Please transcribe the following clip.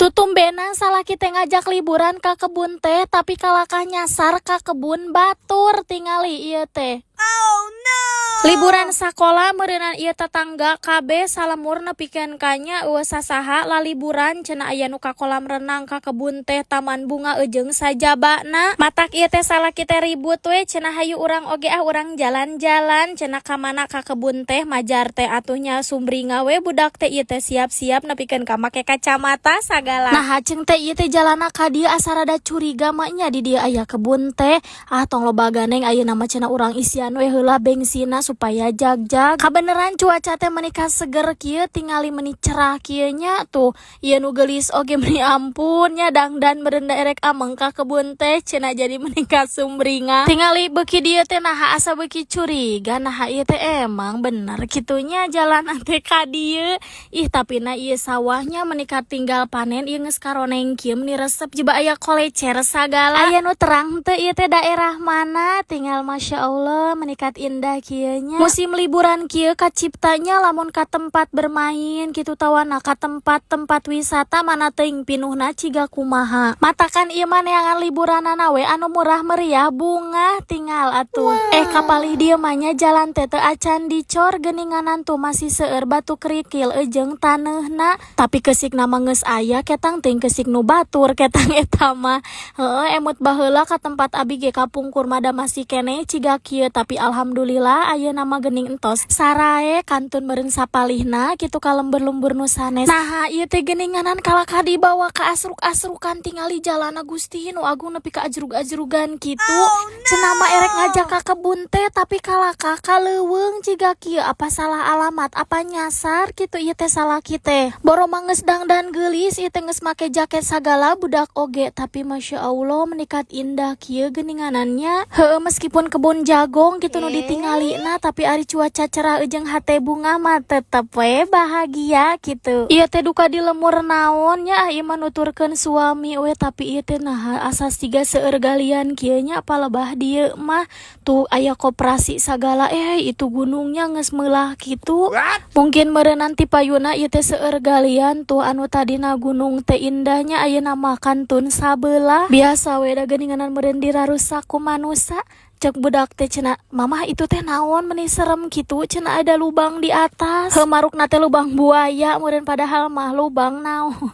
Tutumbenan salaki teh ngajak liburan ka kebun teh, tapi kalakah nyasar ka kebun batur. Tingali ieu teh. Oh no! Liburan sakola meureunan ieu, tetangga kabeh salemur nepikeun ka nya euweuh sasaha la liburan cenah. Aya nu ka kolam renang, ka kebun teh, taman bunga jeung sajabana. Matak ieu teh salaki teh ribut we cenah, "Hayu urang oge ah, urang jalan-jalan," cenah. Ka mana? Ka kebun teh. Majar teh atuh nya sumringah we budak teh. Ieu teh siap-siap nepikeun ka make kacamata sagala. Nah, ceng teh ieu teh jalanna ka dieu, asa rada curiga mah nya, di dieu aya kebun teh. "Ah, tong loba ganeng ayeuna mah," cenah, "urang isian we heula bengsina supaya jagjag." Kabeneran cuaca teh meni seger kieu, tingali meni cerah kieu nya. Tuh, ieu nu geulis oge meni ampun nya, dangdan meureun da erek ameng ka kebun teh cenah, jadi meni kasumringah. Tingali beuki dieu teh, naha asa beuki curiga? Naha ieu teh emang bener kitu nya jalan teh ka dieu? Ih, tapi na ieu sawahnya meni tinggal panen ieu, geus karoneng kieu, meni resep jiba aya kolecer sagala. Aya nu terang teu ieu teh daerah mana? Tinggal, masya Allah, meni indah kieu nya. Musim liburan kieu kaciptanya lamun ka tempat bermain kitu tawana ka tempat-tempat wisata mana teuing pinuhna ciga kumaha. Matakan ieu mah neangan liburanana we anu murah meriah, bungah. Tinggal atuh. Eh, kapalih dieu mah nya jalan teh teu acan dicor geuninganan, tuh masih seueur batu kerikil jeung taneuhna, tapi keusikna mah geus aya ketang teuing, keusik nu batur ketang eta mah. Heueuh, emut baheula ka tempat abi ge kapungkur mah da masih keneh ciga kieu, tapi alhamdulillah ayeuna mah geuning entos sarae, kantun meureun sapalihna kitu ka lembur-lembur nu sanes. Nah, ieu teh geuninganan kalakah dibawa ka asruk-asrukan. Tingali jalana, Gusti nu agung, nepi ka ajrug-ajrugan kitu. Oh no! Cenah mah erek ngajak ka kebun teh, tapi kalakah ka leuweung ciga kieu. Apa salah alamat, apa nyasar kitu ieu teh salaki teh? Boro mah geus dangdan geulis ieu teh, geus make jaket sagala, budak oge, tapi masya Allah, meni indah kieu geuninganannya. Heueuh, meskipun kebun jagong kitu nu ditingalina, tapi ari cuaca cerah jeung hate bungah mah tetep we bahagia kitu. Ieu teh duka di lemur naon nya? Ah, ieu mah nuturkeun suami we, tapi ieu teh naha asa siga seueur galian kieu nya? Palebah dieu mah tuh aya koperasi sagala. Eh, itu gunungnya geus meulah kitu. Mungkin meureun ti payuna ieu teh seueur galian. Tuh, anu tadina gunung teh indahnya ayeuna mah kantun sabelah. Biasa we da geuninganan meureun dirarusak ku manusa. Cek budak teh cenah, "Mamah, itu teh naon meni serem kitu?" cenah, ada lubang di atas. Heuh, marukna teh lubang buaya meureun, padahal mah lubang naon.